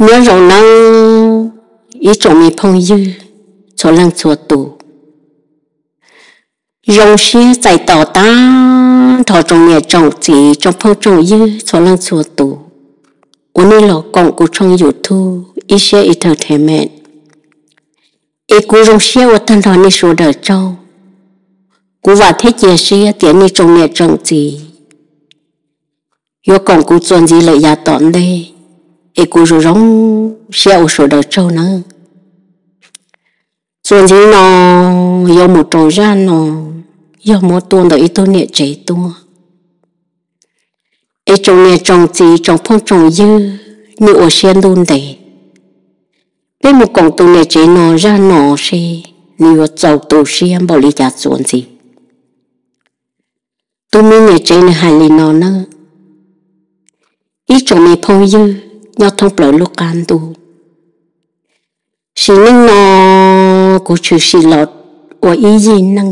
Nyob zoo nawb ib tsoom me phooj ywg txhua leej txhua tus. Zoo siab txais tos tag nrho tsoom niam tsoom txiv tsoom phooj tsoom ywg txhua leej txhua tus uas nej los koom kuv tshooj YouTube Ib Siab Entertainment. Es kuv zoo siab ua tag nrho nej sawv daws tsaug. Kuv vam thiab cia siab tias nej tsoom niam tsoom txiv yuav koom kuv txuas ntxiv lawm yav tom ntej, es kuv zoo zoo siab ua sawv daws tsaug nawb. Txuas ntxiv no yuav mus rau zaj no, yog muab tuaj ntawm ib tug niam tsev tuaj. Es tsoom niam tsoom txiv tsoom phooj tsoom ywg nej ua siab ntuj ntev, peb mus koom tus niam tsev no zaj no seb nws yuav txaus tu siab npaum li cas txuas ntxiv. Tus me niam tsev nws hais li no nawb, ib tsoom me phooj ywg nyob thoob plaws lub qab ntuj, sim neej no kuv tshwm sim los ua ib yig neeg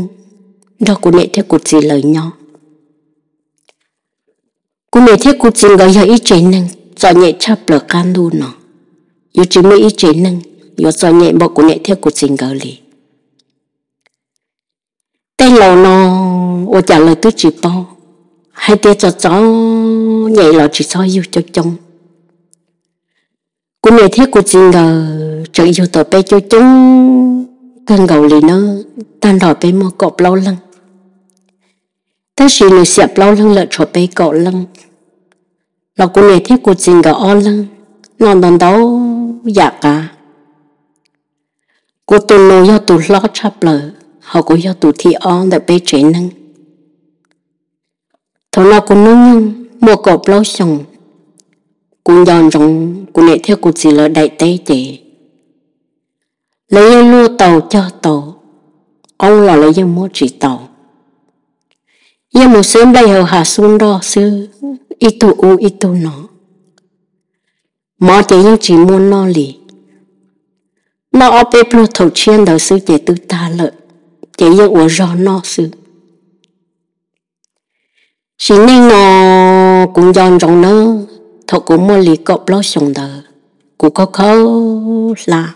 nrog kuv niam thiab kuv txiv lawv nyob. Kuv niam thiab kuv txiv nkawd yog ib tsev neeg txom nyem tshaj plaws qab ntuj no, yuav tsis muaj ib tsev neeg yuav txom nyem npaum kuv niam thiab kuv txiv nkawd li. Tej laus no ua cas lawv twb tsis paub hais tias txom txom nyem los tsis txhob yug coob coob. Kuv niam thiab kuv txiv nkawd tseem yug tau peb coob coob kawg nkaus li nawb, tag nrho peb muaj kaum plaub leeg, tab sis nws xiam plaub leeg lawm tshuav peb kaum leeg, los kuv niam thiab kuv txiv nkawd ob leeg noj ntau ntau yam qab. Kuv tus nus yog tus hlob tshaj plaws, ho kuv yog tus thib ob ntawm peb tsev neeg. Thaum no kuv hnub nyoog muaj kaum plaub xyoos, kuv nco ntsoov kuv niam thiab kuv txiv lawv daim teb ces lawv yeej luaj tau cog tau, qoob los lawv yeej muab tsis tau. Yeej mus xwb nplej hauv hav xub nroj xwb, ib tug ub ib tug no, mov ces yeej tsis muaj noj li. Noj ob peb pluag thaum tshiab ntawd xwb ces twb tag lawm, ces yeej ua zog noj xwb. Sim neej no kuv nco ntsoov nawb, thaum kuv muaj li kaum plaub xyoos ntawd, kuv khaub khaub hlab,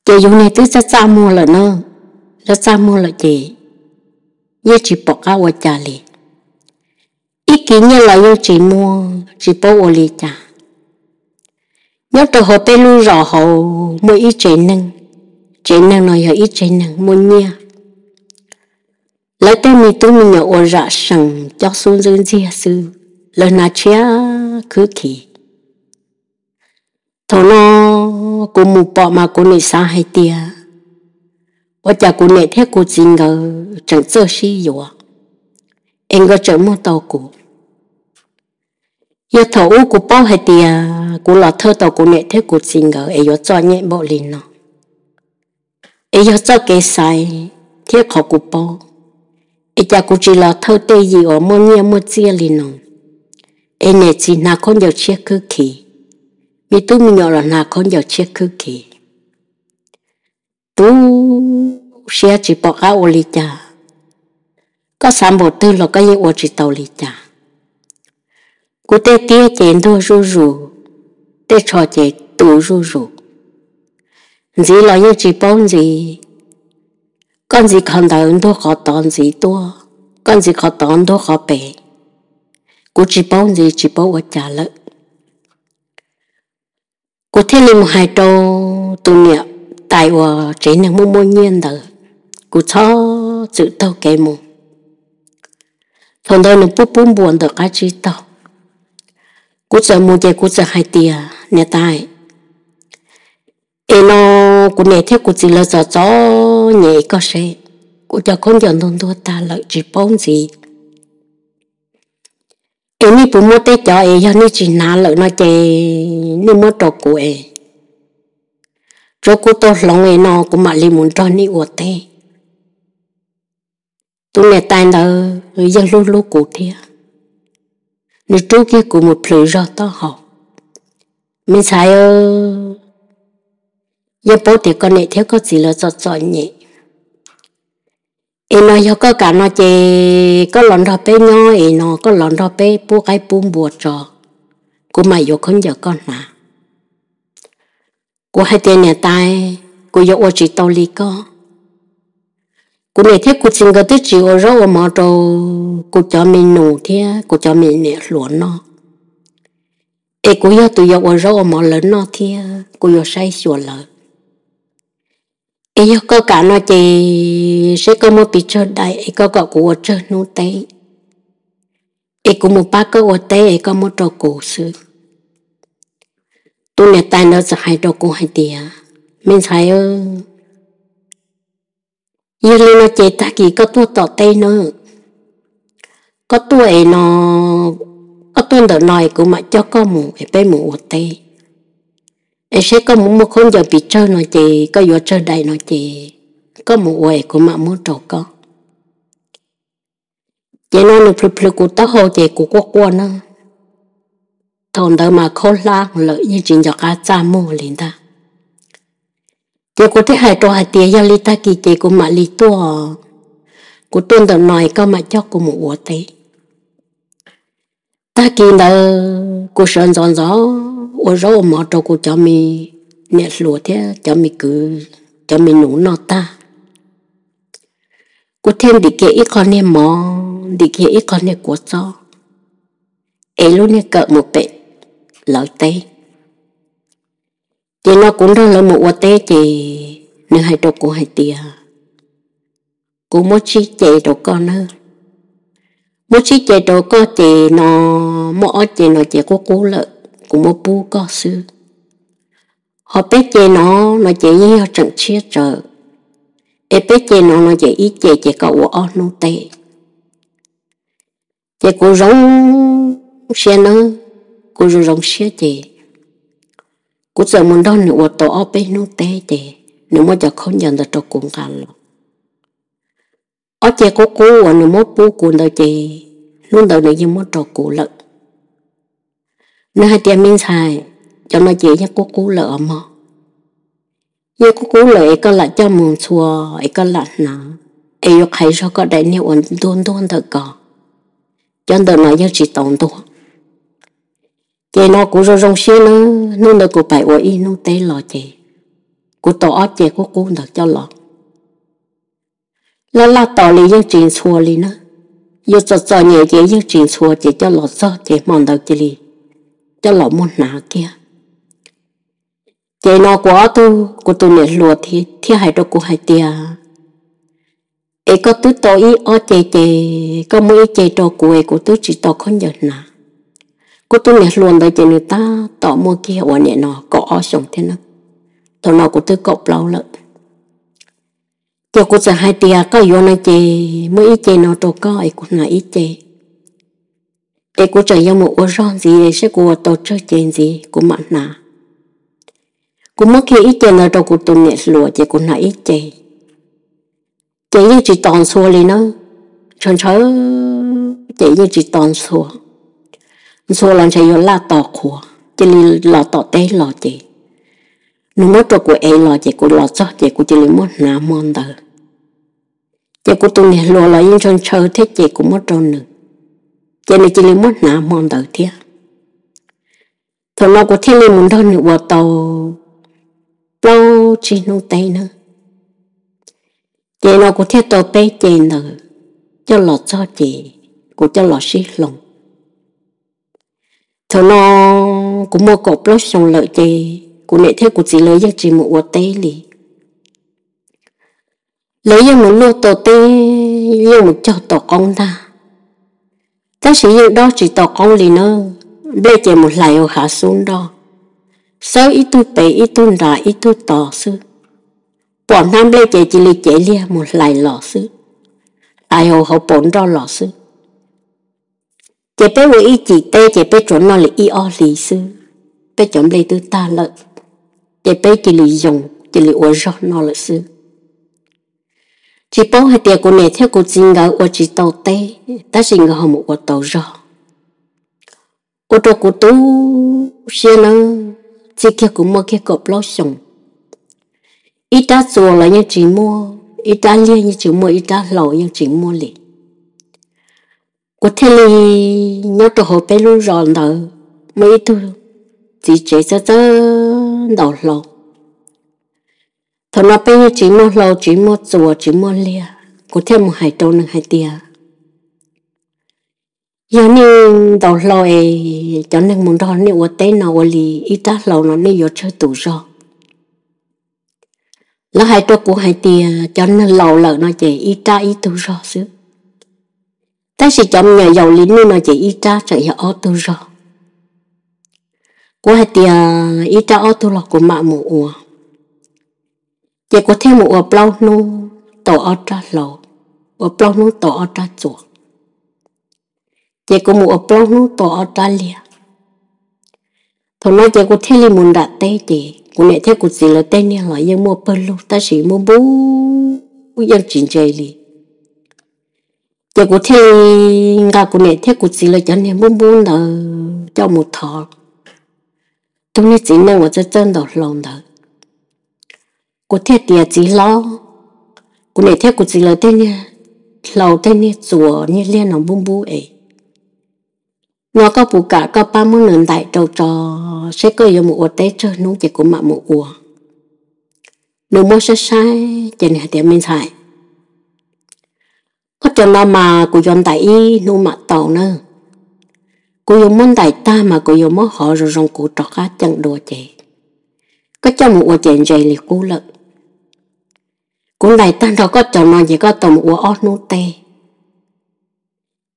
ces yus niag twb txaj txaj muag lawm na, txaj txaj muag lawm ces yeej tsis pom qab ua cas li. Ib kis nyiaj los yeej tsis muaj, tsis paub ua li cas. Nyob rau hauv peb lub zos hauv muaj ib tsev neeg, tsev neeg no yog ib tsev neeg muaj nyiaj. Lawv tej me tub me nyuam ua zam sees cob xub ntxwb ntxiag xwb, lawv hnav tshiab khwb khiv. Thaum no kuv mus pom mas kuv nim xav hais tias, ua cas kuv niam thiab kuv txiv nkawd tseem txawj sib yuav, es nkawd tseem muaj tau kuv. Yog thaum ub kuv paub hais tias kuv los thawj tau kuv niam thiab kuv txiv nkawd es yuav txom nyem npaum li no, es yog txoj kev xaiv thiab qhov kuv paub, es cas kuv tsis los thawj tej yim uas muaj nyiaj muaj txiaj li no, es niam txiv hnav khaub ncaws tshiab khwb khiv, me tub me nyuam los hnav khaub ncaws tshiab khwb khiv. Tu siab tsis pom qab ua li cas, koj xav npaum twg los koj yeej ua tsis tau li cas. Kuv tej tiab ces ntuag zuj zus, tej tsho ces tu zuj zus. Ntxiv los yeej tsis paub ntxiv, koj ntxiv qhov ntawd ntuag qhov tod ntxiv tuaj, koj ntxiv qhov tod ntuag qhov pem. Kuv tsis paub ntxiv tsis paub ua cas lawm. Kuv thiaj li mus hais rau tus niam tais uas tsev neeg muaj muaj nyiaj ntawd, kuv txhob txwm taug kev mus. Thaum ntawd nws pub pub npuas ntawm qab tsib taug. Kuv txawm mus ces kuv txawm hais tias, niam tais, es no kuv niam thiab kuv txiv lawv txom txom nyem koj seb, kuv cov khaub ncaws ntuag ntuag tag lawm tsis paub ntxiv. Es nej puas muaj tej cov es yog nej tsis hnav lawm no ces nej muab rau kuv es, tsuav kuv tau hloov es no kuv mam li mus nrog nej ua teb. Tus niam tais ntawd yeej hlub hlub kuv thiab, nws rub kiag kuv mus plhws zog taub hau. Me ntxhais, yeej paub tias koj niam thiab koj txiv lawv txom txom nyem, es no yog koj kam no ces koj los nrog peb nyob es no koj los nrog peb pub qaib pub npua tso, kuv mam yuav khaub ncaws koj hnav. Kuv hais tias, niam tais, kuv yuav ua tsis tau li koj. Kuv niam thiab kuv txiv nkawd twb tsis ua zaub ua mov rau kuv cov me nus thiab kuv cov me niam hluas noj, es kuv yog tus yuav ua zaub ua mov lawv noj thiab kuv yuav saib xyuas lawv. Es yog koj kam no ces seb koj muaj pes tsawg daim es koj kom kuv ua tsawg hnub teb, es kuv mus pab koj ua teb es koj muab rau kuv xwb. Tus niam tais ntawd txawm hais rau kuv hais tias, me ntxhais, yog li no ces tag kis koj tuaj tom teb nawb. Koj tuaj es no, koj tuaj ntawm no es kuv mam coj koj mus es peb mus ua teb. Es seb koj mus muaj khaub ncaws pes tsawg no ces koj yuav tsawg daim no ces koj mus ua es kuv mam muab rau koj. Ces no nws plhws plhws kuv taub hau ces kuv quaj quaj na. Thaum ntawd mas khaub hlab lawm yeej tsis nco qab txaj muag li ntag. Ces kuv thiaj hais rau hais tias, yog li tag kis ces kuv mam li tuaj, kuv tuaj ntawm no es koj mam coj kuv mus ua teb. Tag kis ntawd kuv sawv ntxov ntxov ua zaub ua mov rau kuv cov me niam hluas thiab cov me kwv, cov me nus noj tag, kuv thiaj ntim kiag ib qho niag mov, ntim kiag ib qho niag kua txob, es lub niag kawm mus pem lawv teb. Ces no kuv nrog lawv mus ua teb ces nws hais rau kuv hais tias, kuv muab tsib ce rau koj nawb. Muab tsib ce rau koj ces no muaj ob ce no ces qub qub lawm, kuv muab pub koj xwb. Ho peb ce no, no ces yeej yog tseem tshiab tsawv, es peb ce no no ces ib ce ces koj ua ob hnub teb. Ces kuv zoo siab nawb, kuv zoo zoo siab ces kuv txawm mus nrog nws ua tau ob peb hnub teb ces nws muab cov khaub ncaws ntawd rau kuv nqa los. Ob ce qub qub uas nws muab pub kuv ntawd ces hnub ntawd nws yeej muab rau kuv lawm. Nws hais tias, me ntxhais, cov no ces yeej qub qub lawm os mog. Yeej qub qub lawm es koj lam coj mus ntxhua, es koj lam hnav, es yuav qhais zog koj daim niag uas ntuag ntuag ntawm ko. Cov ntawm no yeej tsis tau ntuag. Ces no kuv zoo zoo siab nawb, hnub ntawd kuv pais ua ib hnub teb los ces kuv tau ob ce qub qub ntawd coj los. Laj laj tos li yeej tsis ntxhua li na. Yuav txom txom nyem ces yeej tsis ntxhua ces coj los txog ces hmo ntawd cia li coj los muab hnav kiag. Ces no kuv ob tug, kuv tus niam hluas thiaj hais rau kuv hais tias, es koj twb tau ib ob ce ces koj muab ib ce rau kuv es kuv twb tsis tau khaub ncaws hnav. Kuv tus niam hluas ntawd ces nws tab tom muaj kiag ua niam no kaum ob xyoos thiab na. Thaum no kuv twb kaum plaub lawm. Ces kuv txawm hais tias, koj yuav no ces muab ib ce no rau koj es kuv hnav ib ce, es kuv tseem yuav mus ua zog ntxiv es seb kuv ua tau tsawg ce ntxiv kuv mam hnav. Kuv muab kiag ib ce ntawd rau kuv tus niam hluas ces kuv hnav ib ce. Ces yeej tsis tos ntxhua li na, ntshaw ntshaw ces yeej tsis tos ntxhua. Ntxhua los ntshe yuav laj tos qhuav, cia li los tom teb los ces nws muab rau kuv ev los ces kuv los txog ces kuv cia li muab hnav hmo ntawd. Ces kuv tus niam hluas los yeej ntshaw ntshaw thiab ces kuv muab rau nws, ces nws cia li muab hnav hmo ntawd thiab. Thaum no kuv thiaj li mus nrog nws ua tau plaub tsib hnub teb na. Ces no kuv thiaj tau peb ce ntawd coj los txog ces kuv coj los sib hloov. Thaum no kuv muaj kaum plaub xyoos lawm ces kuv niam thiab kuv txiv lawv yeej tsis mus ua teb li. Lawv yeej mus luaj tau teb, yeej mus cog tau qoob ntag, tab sis yeej dob tsis tau qoob li na. Nplej ces mus hlais hauv hav xub nroj, xawb ib tug pem ib tug nram ib tug tod xwb. Pom hnab nplej ces cia li cev liag mus hlais los xwb, hlais hauv hauv paus nroj los xwb. Ces peb ua ib cim teb ces peb tsuas noj li ib ob hlis xwb, peb cov nplej twb tag lawm, ces peb cia li yoo cia li ua zog noj lawm xwb. Tsis paub hais tias kuv niam thiab kuv txiv nkawd ua tsis tau teb, tab sis nkawd ho mus ua tau zog. Ua rau kuv tu siab nawb, txij kiag kuv muaj kiag kaum plaub xyoos, ib rab txuas los yeej tsis muaj, ib rab liag yeej tsis muaj, ib rab hlau yeej tsis muaj li. Kuv thiaj li nyob rau hauv peb lub zos ntawd, muaj ib tug txiv tsev txawj txawj ntaus hlau. Thaum no peb yeej tsis muaj hlau, tsis muaj txuas, tsis muaj liaj, kuv thiaj mus hais rau nws hais tias, yog nej ntaus hlau es cov neeg mus nrog nej ua teb no ua li ib rab hlau no nej yuav tsawg tus zog? Lawv hais rau kuv hais tias cov neeg laus lawm no ces ib rab ib tug zog xwb, tab sis cov me nyuam yaus li nej no ces ib rab tseem yog ob tug zog. Kuv hais tias ib rab ob tug los kuv mam mus ua. Ces kuv thiaj mus ua plaub hnub tau ob rab hlau, ua plaub hnub tau ob rab txuas, ces kuv mus ua plaub hnub tau ob rab liaj. Thaum no ces kuv thiaj li mus nram teb, ces kuv niam thiab kuv txiv lawv tej niag los yeej muaj pawg lug tab sis muaj npub yeej tsis ntse li. Ces kuv thiaj li nqa kuv niam thiab kuv txiv lawv cov niag npub npub ntawd coj mus thov tus niag txiv neej uas txawj txawj ntaus hlau ntawd. Kuv thiaj tias, txiv hlob, kuv niam thiab kuv txiv lawv tej niag hlau tej niag txuas niag liaj no npub npub es, no koj puas kam koj pab muab nws ntaim rau tso, seb koj yuav mus ua teb tsawg hnub ces kuv mam mus ua. Nws muab saib saib ces nws hais tias, me ntxhais, koj cov no mas kuv yuav ntaim ib hnub mam tau na. Kuv yuav muab ntaim tag mas kuv yuav muab hov zoo zoo kuv rov qab ceem dua ces koj coj mus ua ces ntse li qub lawm. Kuv ntaim tag nrho koj cov no ces koj tau mus ua ob hnub teb.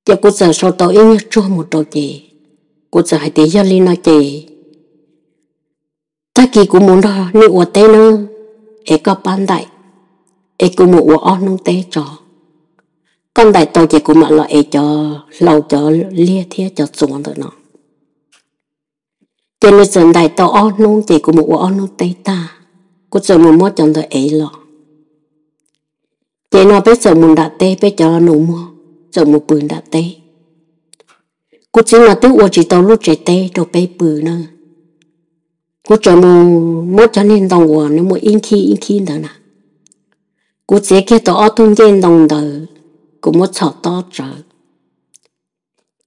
Ces kuv txawm sau tau ib nyuag tsuag mus rau ces kuv txawm hais tias, yog li no ces tag kis kuv mus nrog nej ua teb na, es koj pab ntaim, es kuv mus ua ob hnub teb tso. Koj ntaim tau ces kuv mam los ev cov hlau cov liag thiab cov txuas ntawm no. Ces nws txawm ntaim tau ob hnub ces kuv mus ua ob hnub teb tag, kuv txawm mus muab cov ntawd ev los. Ces no peb txawm mus nram teb, peb cov nus muag txawm mus pw nram teb. Kuv txiv mas twb ua tsis tau lub tsev teb rau peb pw na. Kuv txawm mus muab cov niag ntoo uas nws muaj ib nkhib ib nkhib ntawd na, kuv txiav kiag tau ob tug ncej ntoo ntawd, kuv muab txhom tob tsawv,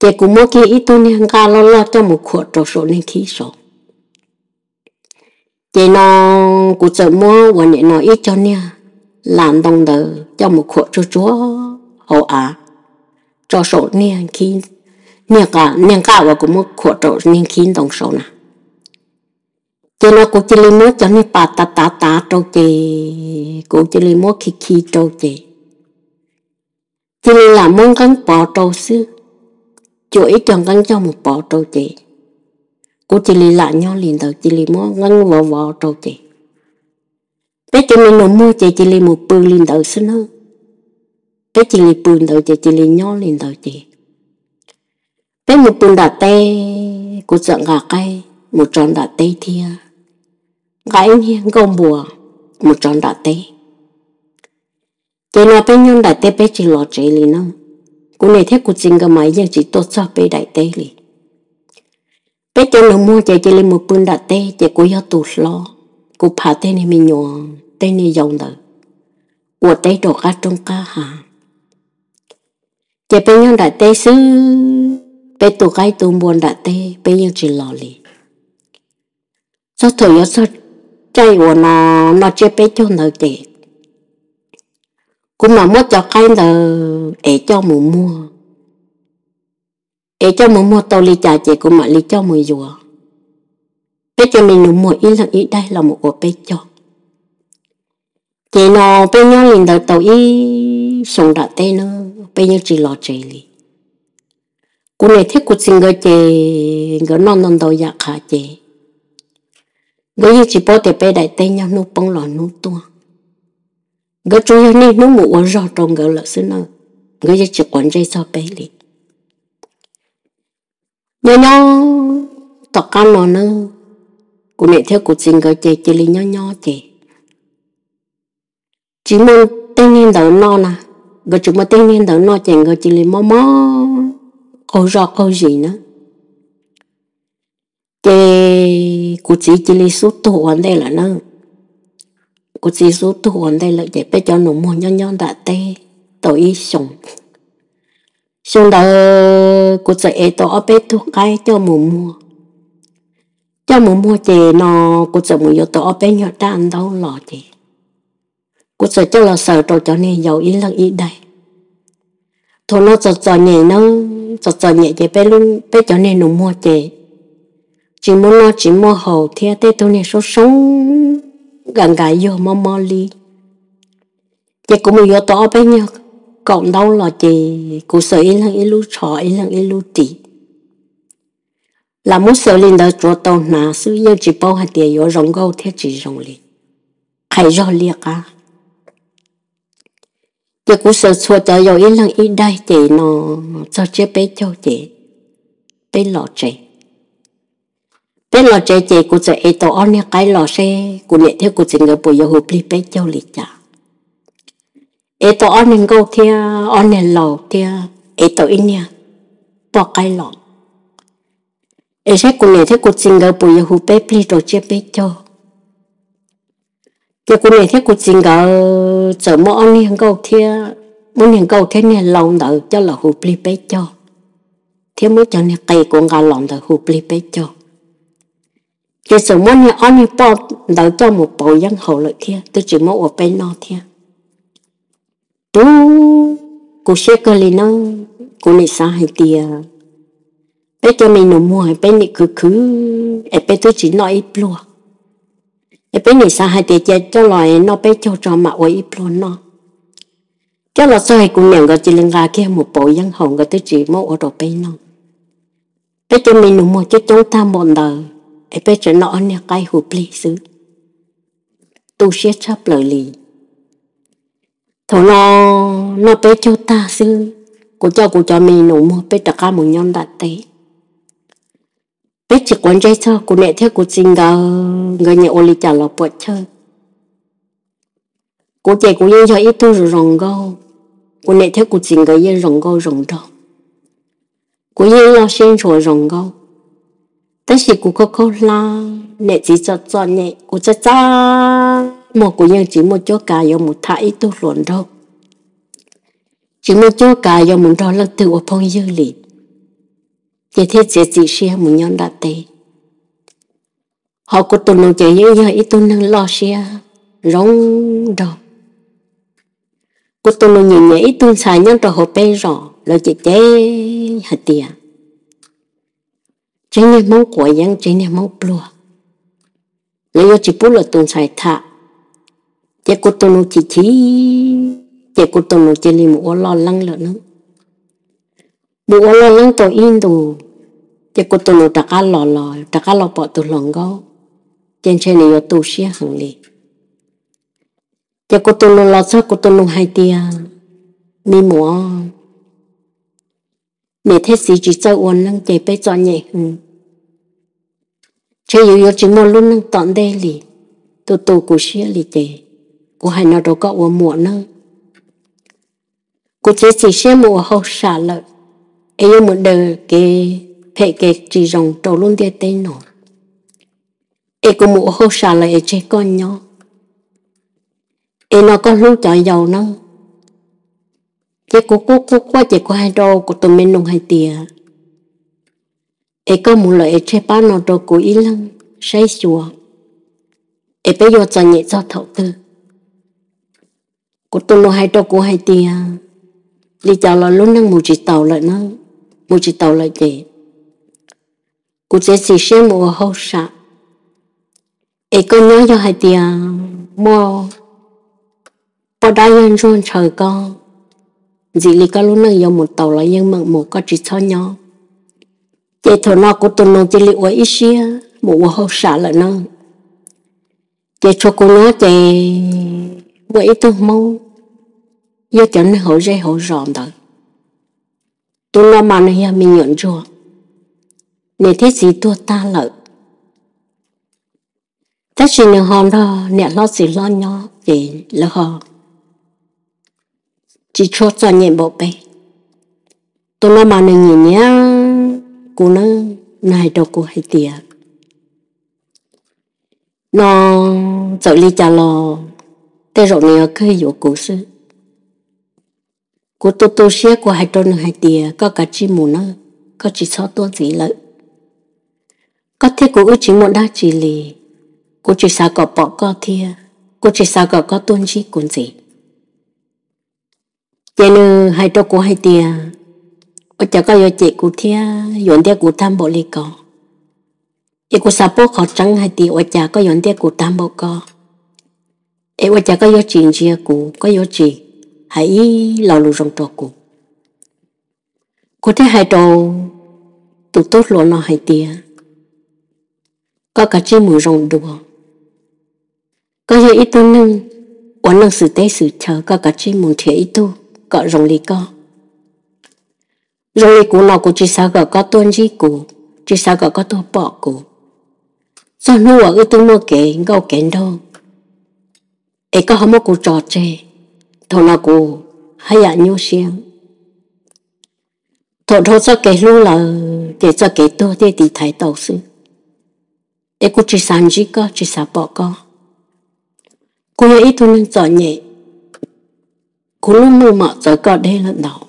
ces kuv muab kiag ib tug niag nqaj loj loj coj mus khuam rau saum niag nkhib saud. Ces no kuv txawm muab uas nim no ib co niag las ntoo ntawd coj mus khuam tsuag tsuag hauv av, tso saum niag, niag nqaj uas kuv muab khuam rau niag nkhib ntoo saud na. Ces no kuv cia li muab cov niag pas tav tav tav rau ces kuv cia li muab khi khi rau ces cia li lam muab nqeeb pov rau xwb, cuam ib co nqeeb coj mus pov rau ces kuv cia li lam nyob li ntawd, cia li muab nqeeb vov vov rau ces peb cov me nus muag ces cia li mus pw li ntawd xwb na. Peb cia li pw ntawd ces cia li nyob li ntawd ces peb mus pw nram teb, kuv txawm nqa qaib mus tso nram teb thiab nqa ib niag nkauj npua mus tso nram teb. Ces no peb nyob nram teb peb tsis los tsev li na. Kuv niam thiab kuv txiv nkawd mas yeej tsis tuaj txog peb daim teb li. Peb cov nus muag ces cia li mus pw nram teb ces kuv yog tus hlob, kuv phav tej niag me nyuam tej niag yau ntawd ua teb rau qab roob qab hav. Ces peb nyob nram teb xwb, peb tu qaib tu npua nram teb peb yeej tsis los li. Txog thaum yuav txog caij uas no noj tsiab peb caug ntawd ces kuv mam muab cov qaib ntawd es coj mus muag, es coj mus muag tau li cas ces kuv mam li coj mus yuav peb cov me nus muag ib leeg ib daim los mus ua peb caug. Ces no peb nyob li ntawd tau ib xyoo nram teb na, peb yeej tsis los tsev li. Kuv niam thiab kuv txiv nkawd ces nkawd noj ntau ntau yam qhav ces nkawd yeej tsis paub tias peb daim teb nyob hnub poob los hnub tuaj. Nkawd tsuas yog niaj hnub mus ua zog rau nkawd lawm xwb na, nkawd yeej tsis quav ntsej txog peb li. Nyob nyob tom qab no na, kuv niam thiab kuv txiv nkawd ces cia li nyob nyob ces tsis muaj tej niag ntawd noj na, nkawd tsis muaj tej niag ntawd noj ces nkawd cia li mob mob qaug zog qaug zis na. Ces kuv txiv cia li xub tuag ua ntej lawm na. Kuv txiv xub tuag ua ntej lawm ces peb cov nus muag nyob nyob nram teb tau ib xyoos. Xyoo ntawd kuv txawm ev tau ob peb tug qaib coj mus muag. Coj mus muag ces no kuv txawm mus yuav tau ob peb nyuag dab ntaub los ces Kuv txawm coj los xaws rau cov niag yau ib leeg ib daim. Thaum no txom txom nyem na, txom txom nyem ces peb cov niag nus muag ces tsis muaj noj tsis muaj haus thiab tej tug niag soob soob nkas nkas yuag mob mob li. Ces kuv mus yuav tau ob peb nyuag kaum ntaub los ces kuv xaws ib leeg ib lub tsho ib leeg ib lub ris. Lam muab xaws li ntawd tsuav tau hnav xwb, yeej tsis paub hais tias yuav zoo nkauj thiab tsis zoo li, qhais zog liab qab. Ces kuv xaws txhua cov yau ib leeg ib daim ces no txog tsiab peb caug ces peb los tsev. Peb los tsev ces kuv txawm ev tau ob niag qaib los seb kuv niam thiab kuv txiv nkawd puas yuav hu plig peb caug li cas. Ev tau ob niag nkauj thiab ob niag laus thiab ev tau ib niag poj qaib los, es saib kuv niam thiab kuv txiv nkawd puas yuav hu peb plig rau tsiab peb caug. Ces kuv niam thiab kuv txiv nkawd txawm muab ob niag nkauj thiab, muab niag nkauj thiab niag laus ntawd coj los hu plig peb caug, thiab muab cov niag qe kuv nqa los ntawd hu plig peb caug. Ces txawm muab niag ob niag poj ntawd coj mus pauv yeeb haus lawm thiab twb tsis muab ua peb noj thiab. Tub, kuv siab kawg li na, kuv nim xav hais tias peb cov me nus muag peb nim khwv khwv es peb twb tsis noj ib pluag, es peb nim xav hais tias cia coj los noj peb caug tso mam ua ib pluag noj. Coj los txog kuv niam nkawd cia li nqa kiag mus pauv yeeb haus, nkawd twb tsis muab ua rau peb noj. Peb cov me nus muag coob coob tag npaum ntawd es peb tseem noj ob niag qaib hu plig xwb, tu siab tshaj plaws li. Thaum no noj peb caug tag xwb, kuv coj kuv cov me nus muag peb rov qab mus nyob nram teb. Peb tsis quav ntsej txog kuv niam thiab kuv txiv nkawd, nkawd nyiam ua li cas los puam chawj. Kuv ces kuv yeej yog ib tug zoo zoo nkauj, kuv niam thiab kuv txiv nkawd yeej zoo nkauj zoo nraug, kuv yeej loj siab ntshua zoo nkauj. Tab sis kuv khaub khaub hlab, niam txiv txom txom nyem, kuv txaj txaj muag, kuv yeej tsis muaj cuab kav yuav mus tham ib tug hluas nraug, tsis muaj cuab kav yuav mus nrog leej twg ua phooj ywg li, ces thiaj txiav txim siab mus nyob nram teb. Ho kuv tus nus ces yeej yog ib tug neeg loj siab zoo nraug. Kuv tus nus nyiam nyiam ib tug ntxhais nyob rau hauv peb zos, lawv cem cem hais tias tsev niag Hmoob quav yeeb, tsev niag Hmoob pluag, lawv yuav tsis pub lawv tus ntxhais tham. Ces kuv tus nus chim chim, ces kuv tus nus cia li mus ua loj leeb lawm na. Mus ua loj leeb tau ib ntus, ces kuv tus nus rov qab los, los rov qab los pom tus hluas nkauj, ces ntshe nws yuav tu siab heev li. Ces kuv tus nus los txog, kuv tus nus hais tias, me muam, niam thiab txiv tsis txawj ua neej ces peb txom nyem heev, ntshe yus yuav tsis muaj lub neej tom ntej li. Tu tu kuv siab li ces kuv hais no rau koj ua muam nawb, kuv txiav txim siab mus ua hauj sam lawm, es yuav mus daws kev phem kev tsis zoo rau lub ntiaj teb no, es kuv mus ua hauj sam lawm es tseg koj nyob, es no koj hlub cov yau nawb. Ces kuv quaj quaj quaj ces kuv hais rau kuv tus me nus hais tias, es koj mus lawm es tseg pab no rau kuv ib leeg saib xyuas, es peb yuav txom nyem txog thaum twg. Kuv tus nus hais rau kuv hais tias, li cas los lub neej mus tsis taus lawm na, mus tsis taus lawm ces kuv txiav txim siab mus ua hauj sam, es koj nyob yog hais tias muaj poj dab yawg ntsuag ntshaw koj, ntxim li koj lub neej yuav mus taus los yeej meem mus, koj tsis txhob nyob. Ces thaum no kuv tus nus cia li ua ib siab mus ua hauj sam lawm na. Ces tshuav kuv nyob ces muaj ib tug Hmoob yog cov neeg hauv zej hauv zos ntawd, tus no mas nws yog me nyuam ntsuag, niam thiab txiv tuag tag lawm, tab sis nws ho nrog niam hlob txiv hlob nyob ces lawv ho tsis tshua txom nyem npaum peb. Tus no mas nws nyiam nyiam kuv na, nws hais rau kuv hais tias, no txawm li cas los tej zaum nws yuav kawg yuav kuv xwb. Kuv tu tu siab kuv hais rau nws hais tias, koj kav tsij mus na, koj tsis txhob tuaj ntxiv lawm. Koj thiab kuv wb tsis muaj dab tsi li, kuv tsis xav kom pom koj thiab. kuv tsis xav kom koj tuaj ntsib kuv ntxiv. Ces nws hais rau kuv hais tias, ua cas koj yuav cem kuv thiab yuav ntiab kuv tag npaum li ko? Es kuv xav paub qhov tseeb hais tias ua cas koj yuav ntiab kuv tag npaum ko, es ua cas koj yuav tsis ntsia kuv, koj yuav tsis hais ib lo lus zoo rau kuv. Kuv thiaj hais rau tus tub hluas no hais tias, koj kav tsij mus zoo dua. Koj yog ib tug neeg ua neej xwm teb xwm chaw, koj kav tsij mus nrhiav ib tug kom zoo li koj. Zoo li kuv no kuv tsis xav kom koj tuaj ntsib kuv, tsis xav kom koj tuaj pom kuv. Txog hnub uas wb twb muaj kev nkauj kev nraug, es koj ho muab kuv tso tseg, thaum no kuv haj yam nyuaj siab. Thaum dhau txoj kev hlub lawm ces txoj kev tuag thiaj tiv thaiv tau xwb. Es kuv tsis xav ntsib koj, tsis xav pom koj. Kuv yog ib tug neeg txom nyem, kuv lub meej mom txawv koj deb lawm ntau.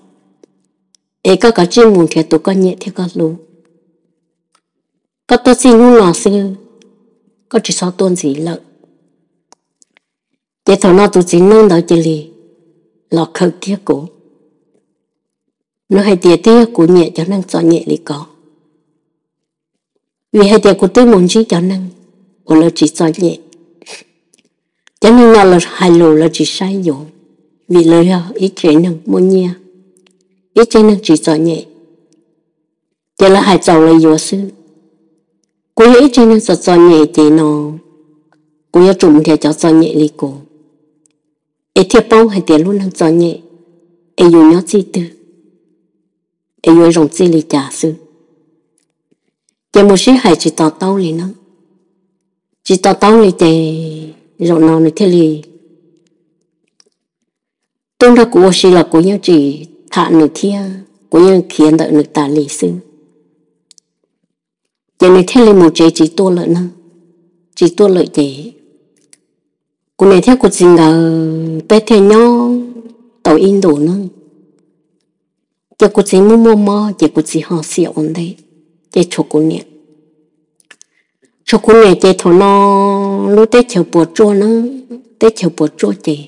Es koj kav tsij mus nrhiav tus koj nyiam thiab koj hlub. Koj tuaj txij hnub no xwb, koj tsis txhob tuaj ntxiv lawm. Ces thaum no tus txiv neej ntawd cia li los khawm kiag kuv. Nws hais tias twb yog kuv nyiam cov neeg txom nyem li ko, vim hais tias kuv twb mus ntsib cov neeg uas lawv tsis txom nyem. Cov neeg no lawv hais lus lawv tsis saib yuav, vim lawv yog ib tsev neeg muaj nyiaj, ib tsev neeg tsis txom nyem, ces lawv hais txaus lawv yuav xwb. Kuv yog ib tsev neeg txom txom nyem ces no kuv yuav tsum nrhiav cov txom nyem li kuv, es thiaj paub hais tias lub neej txom nyem, es yus nyob txij twg, es yuav zoo txij li cas xwb. Ces mus sib hais tsis to taub li na, tsis to taub li ces zaum no nws thiaj li tuaj nrog kuv ua si los kuv yeej tsis tham nws thiab kuv yeej khiav ntawm nws tas li xwb. Ces nws thiaj li mus tsev tsis tuaj lawm na, tsis tuaj lawm ces kuv niam thiab kuv txiv nkawd peb thiaj nyob tau ib ntus na. Ces kuv txiv muaj muaj mob ces kuv txiv ho xiam ua ntej, ces tshuav kuv niam. Tshuav kuv niam ces thaum no lub teb chaws puas tsuaj na, teb chaws puas tsuaj ces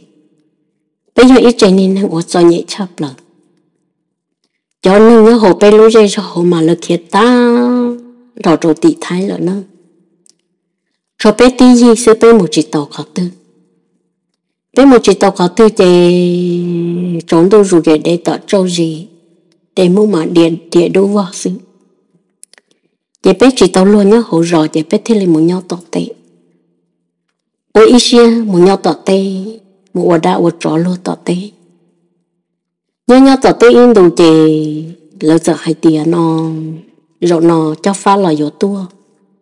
peb yog ib tsev niag neeg uas txom nyem tshaj plaws. Cov neeg nyob hauv peb lub zej zog hauv mas lawv khiav tag nrho rau tim Thaib lawm na. Tshuav peb tib yig xwb peb mus tsis tau qhov twg. Peb mus tsis tau qhov twg ces tsaus ntuj zus ces dev tom tsauj zis, dev Hmoob mas diam dub vog xwb. Ces peb tsis tau luag nyob hauv zos ces peb thiaj li mus nyob tom teb. Ua ib siab mus nyob tom teb, mus ua dab ua tsov luag tom teb. Nyob nyob tom teb ib ntus ces lawv txawm hais tias no, zaum no cob fab los yuav tuaj,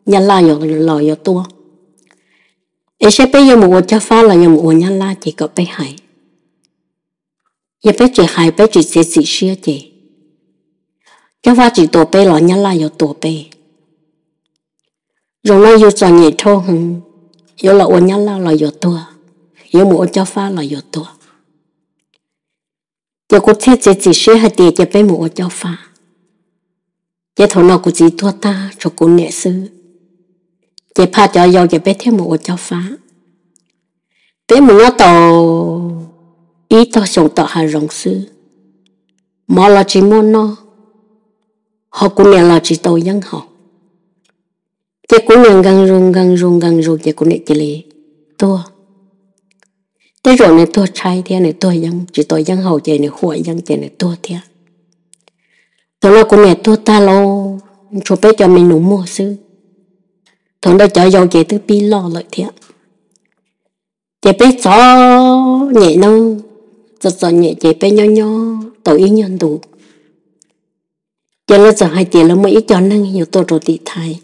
nyab laj los yuav tuaj. Es saib peb yuav mus ua cob fab los yuav mus ua nyab laj ces kom peb hais. Yog peb tsis hais peb tsis txiav txim siab ces cob fab tsis tua peb los nyab laj yuav tua peb. Zaum no yus txom nyem dhau heev, yuav los ua nyab laj los yuav tuag, yuav mus ua cob fab los yuav tuag. Ces kuv thiaj txiav txim siab hais tias cia peb mus ua cob fab. Ces thaum no kuv txiv tuag tag tshuav kuv niam xwb, ces phaj cov yau ces peb thiaj mus ua cob fab. Peb mus nyob tau ib tog xyoo tom hav zoov xwb, mov los tsis muaj noj, ho kuv niam los tsis tau yeeb haus. Ces kuv niam nkees zus nkees zus nkees zus ces kuv niam cia li tuag. Tej zaum nws tuag tshaib thiab nws tuag yeeb tsis tau yeeb haus ces nws huam yeeb ces nws tuag thiab. Thaum no kuv niam tuag tag lauj, tshuav peb cov me nus muag xwb. Thaum ntawd cov yau ces twb pib loj lawm thiab. Ces peb txom nyem na, txom txom nyem ces peb nyob nyob tau ib nyuag ntus, ces lawv txawm hais tias lawv muaj ib co neeg yuav tuaj rau tim Thaib,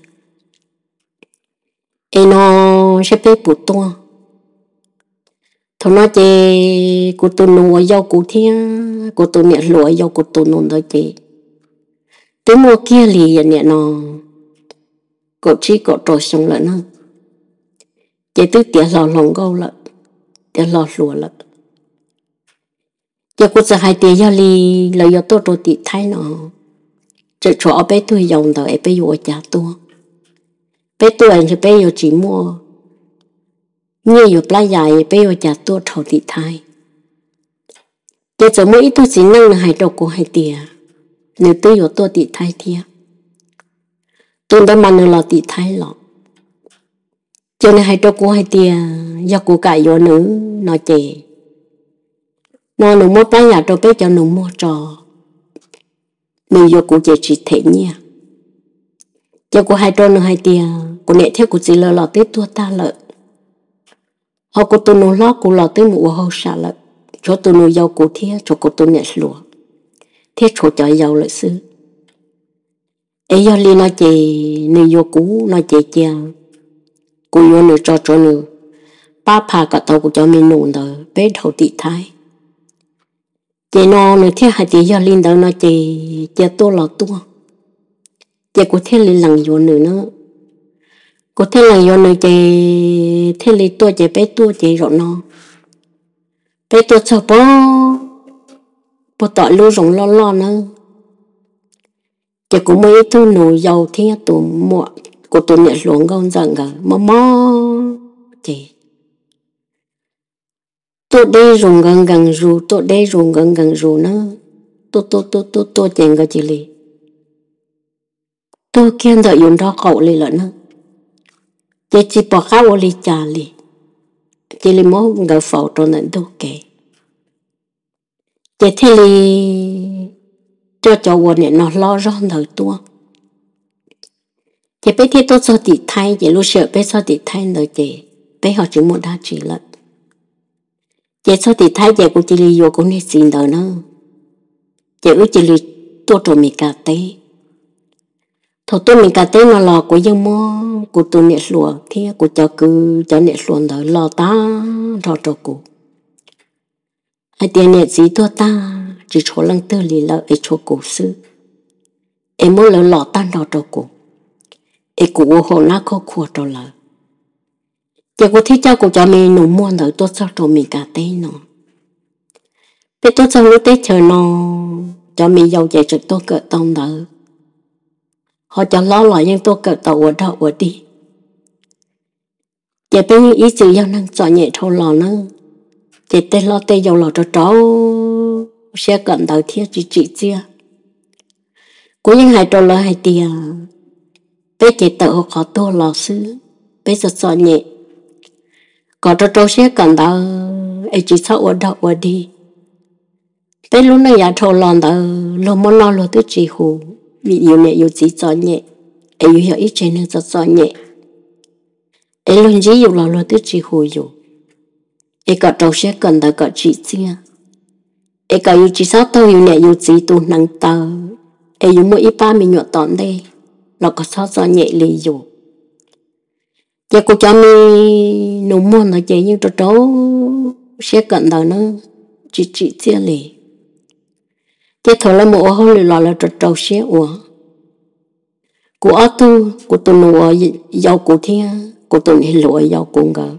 es no saib peb puas tuaj. Thaum no ces kuv tus nus uas yau kuv thiab kuv tus niam hluas uas yau kuv tus nus ntawd ces twb muaj kiag li niam no kaum tsib kaum rau xyoo lawm na, ces twb tiav hlo hluas nkauj lawm, tiav hlo hluas lawm. Ces kuv txawm hais tias yog li lawv yuav tuaj rau tim Thaib no, tseem tshuav ob peb tug yau ntawd es peb yuav ua cas tuaj? Peb tuaj ntshe peb yuav tsis muaj nyiaj yuav plab yas, peb yuav cas tuaj dhau tim Thaib. Ces txawm muaj ib tug txiv neej nws hais rau kuv hais tias nws twb yuav tuaj tim Thaib thiab, tus ntawd mas nws los tim Thaib los. Ces nws hais rau kuv hais tias yog kuv kam yuav nws no ces, no nws muab plab yas rau peb cov nus muag tso, nws yuav kuv ces tsis them nyiaj. Ces kuv hais rau nws hais tias kuv niam thiab kuv txiv lawv los twb tuag tag lawm, ho kuv tus nus hlob kuv los twb mus ua hauj sam lawm, tshuav tus nus yau kuv thiab tshuav kuv tus niam hluas thiab tshuav cov yau lawm xwb. Es yog li no ces nws yuav kuv no ces cia kuv yuav nws tso, tshuav nws pab pha kom tau kuv cov me nus ntawd peb dhau tim Thaib. Ces no nws thiaj hais tias yog li ntawd no ces cia tuaj los tuaj. Ces kuv thiaj li lees yuav nws na. Kuv thiaj lees yuav nws ces thiaj li tuaj ces peb tuaj ces zaum no peb tuaj txog pag puag tom lub zoov loj loj na. Ces kuv muaj ib tug nus yau thiab tus muam, kuv tus niam hluas nkauj ntxawm nkawd mob mob ces tuaj deb zus nkawd nkees zus, tuaj deb zus nkawd nkees zus na. Tuaj tuaj tuaj tuaj tuaj ces nkawd cia li tuag kiag ntawm yus nraub qaum li lawm na. Ces tsis pom qab ua li cas li, cia li muab nkawd faus rau ntawm ntug kev. Ces thiaj li coj cov uas nim no hlob zog ntawd tuaj. Ces peb thiaj tuaj txog tim Thaib, ces lub sij hawm peb txog tim Thaib ntawd ces peb ho tsis muaj dab tsi lawm. Ces txog tim Thaib ces kuv cia li yuav kuv niag txiv ntawd na, ces wb cia li tuaj rau Mes Kas teb. Thaum tuaj Mes Kas teb no los kuv yeej muab kuv tus niam hluas thiab kuv cov kwv cov niam hluas ntawd los tag nrho rau kuv, hais tias niam txiv tuag tag tsis tshuav leej twg li lawm es tshuav kuv xwb, es muab lawv los tag nrho rau kuv, es kuv ua hau nab khoj khua rau lawv. Ces kuv thiaj coj kuv cov me nus muag ntawd tuaj txog rau Mes Kas teb no. Peb tuaj txog lub teb chaws no, cov me yau ces tseem tuaj kawm tau ntawv, ho cov hlob los yeej tuaj kawm tau ua dog ua dig. Ces peb yeej ib txwm yog neeg txom nyem dhau los na, ces tej hlob tej yau los rau rau siab kawm ntawv thiab tsis tsim txiaj. Kuv yeej hais rau lawv hais tias peb ces tawm hauv qhov tuag los xwb, peb txom txom nyem, kom rau rau siab kawm ntawv es tsis txhob ua dog ua dig. Peb lub neej yav dhau los ntawd luag muaj noj luag twb tsis hu, vim yus niam yus txiv txom nyem, es yus yog ib tsev neeg txom txom nyem, es luag ntsib yus los luag twb tsis hu yus. Es kom rau siab kawm ntawv kom tsim txiaj, es kom yus tsis txhob taug yus niam yus txiv tus hneev taw, es yus muaj ib pab me nyuam tom ntej los kom txhob txom nyem li yus. Ces kuv cov me nus muag ntawd ces yeej rau rau siab kawm ntawv na, tsis tsim txiaj li. Ces thaum lawv mus ua hauj lwm los lawv rau rau siab ua. Kuv ob tug, kuv tus nus uas yau kuv thiab kuv tus niam hluas uas yau kuv nkawd,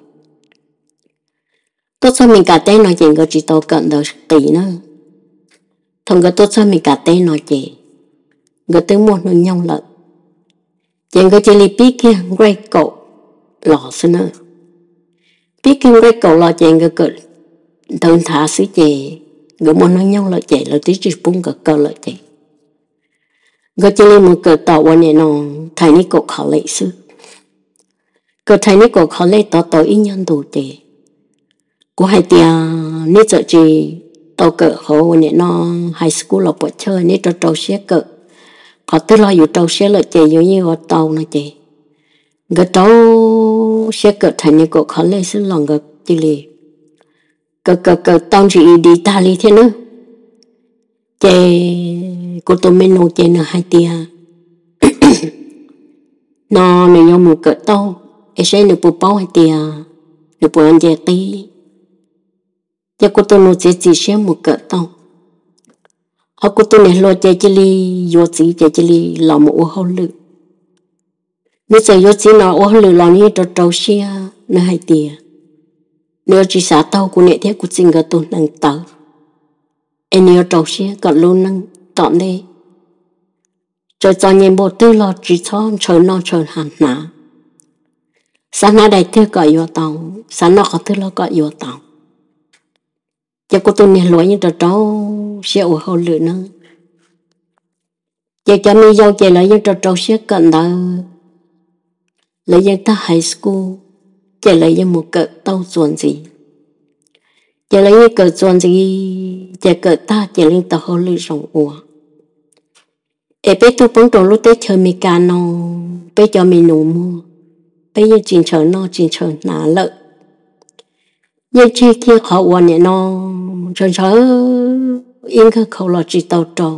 tuaj txog Mes Kas teb no ces nkawd tsis tau kawm ntawv qis na. Thaum nkawd tuaj txog Mes Kas teb no ces nkawd twb muaj hnub nyoog lawm. Ces nkawd cia li pib kiag nqaij kaum los xwb na. Pib kiag nqaij kaum los ces nkawd kawm ntawv nthav xwb ces nkawd muaj hnub nyoog lawm ces lawv twb tsis pub nkawd kawm lawm ces nkawd cia li mus kawm tom uas nim no Technical College xwb. Kawm Technical College tod tau ib nyuag ntus ces kuv hais tias neb txawm tsis tau kawm hauv uas nim no high school los puam chawj, neb rau rau siab kawm, qhov twg los yus rau siab lawm ces yus yeej ua tau no ces nkawd rau siab kawm Technical College xwb los nkawd cia li kawm kawm kawm tau G E D tag li thiab nawb. Ces kuv tus me nus ces nws hais tias no nws yuav mus kawm tau, es seb nws puas paub hais tias nws puas nce qib. Ces kuv tus nus txiav txim siab mus kawm tau, ho kuv tus niam hluas ces cia li yuav txiv ces cia li los mus ua hauj lwm. Nws txawm yuav txiv no ua hauj lwm los nws yeej rau rau siab, nws hais tias nws yuav tsis xav taug kuv niam thiab kuv txiv nkawd tus hneev taw, es nws yuav rau siab kom lub neej tom ntej txawm txom nyem npaum twg los tsis txhob ntshaw noj ntshaw hav hnav. xav hnav daim twg kom yuav tau, xav noj qhov twg los kom yuav tau. Ces kuv tus niam hluas yeej rau rau siab ua hauj lwm na. Ces cov me yau ces lawv yeej rau rau siab kawm ntawv, lawv yeej tag high school, ces lawv yeej mus kawm tau txuas ntxiv. Ces lawv yeej kawm txuas ntxiv, ces kawm tag ces lawv yeej tau hauj lwm zoo ua. Es peb tuaj poob rau lub teb chaws Amelikas no, peb cov me nus muag, peb yeej tsis ntshaw noj tsis ntshaw hnav lawm. Yeej tseg kiag qhov uas nim no ntshaw ntshaw ib nkawg khau los tsis tau rau,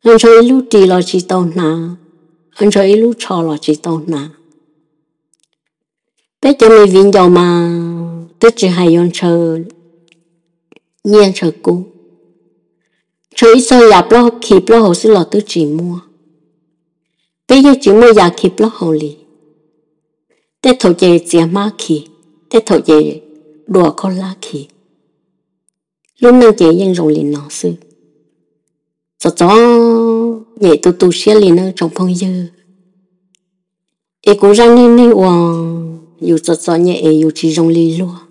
ntshaw ib lub ris los tsis tau hnav, ntshaw ib lub tsho los tsis tau hnav. Peb cov me viv ncaus mas twb tsis hais yuav ntshaw nyiaj ntshaw kub, ntshaw ib txog yam plaub khi plaub hau xwb los twb tsis muaj. Peb yeej tsis muaj yam khi plaub hau li. Tej thaum ces txiav hmab khi, tej thaum ces dua khaub hlab khi. Lub neej ces yeej zoo li no xwb. Txom txom nyem tu tu siab li nawb tsoom phooj ywg. Es kuv zaj neej neeg uas yus txom txom nyem es yus tsis zoo li luag,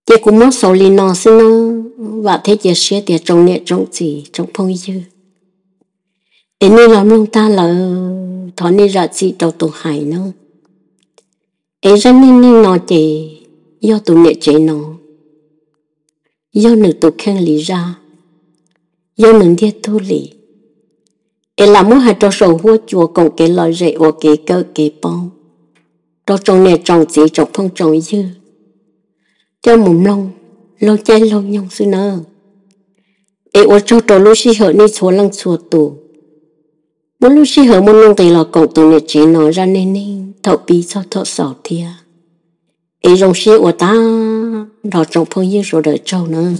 ces kuv muab xaus li no xwb nawb. Vam thiab cia siab tias tsoom niam tsoom txiv tsoom phooj ywg es nej los mloog tag lawm thov nej zam txim rau tus hais nawb. Es zaj neej neeg no ces yog tus niam tsev no, yog nws tus kheej li zaj, yog nws ntiag tug li. Es lam muab hais rau saum huab cua koom kev lom zem ua kev kawm kev paub rau tsoom niam tsoom txiv tsoom phooj tsoom ywg coj mus mloog laug caij laug nyoog xwb nawb. Es ua tsaug rau lub sij hawm nej txhua leej txhua tus muab lub sij hawm muaj nuj nqis los koom tus niam tsev no zaj neej neeg thaum pib txog thaum xaus thiab. Es zoo siab ua tag nrho tsoom phooj ywg sawv daws tsaug nawb.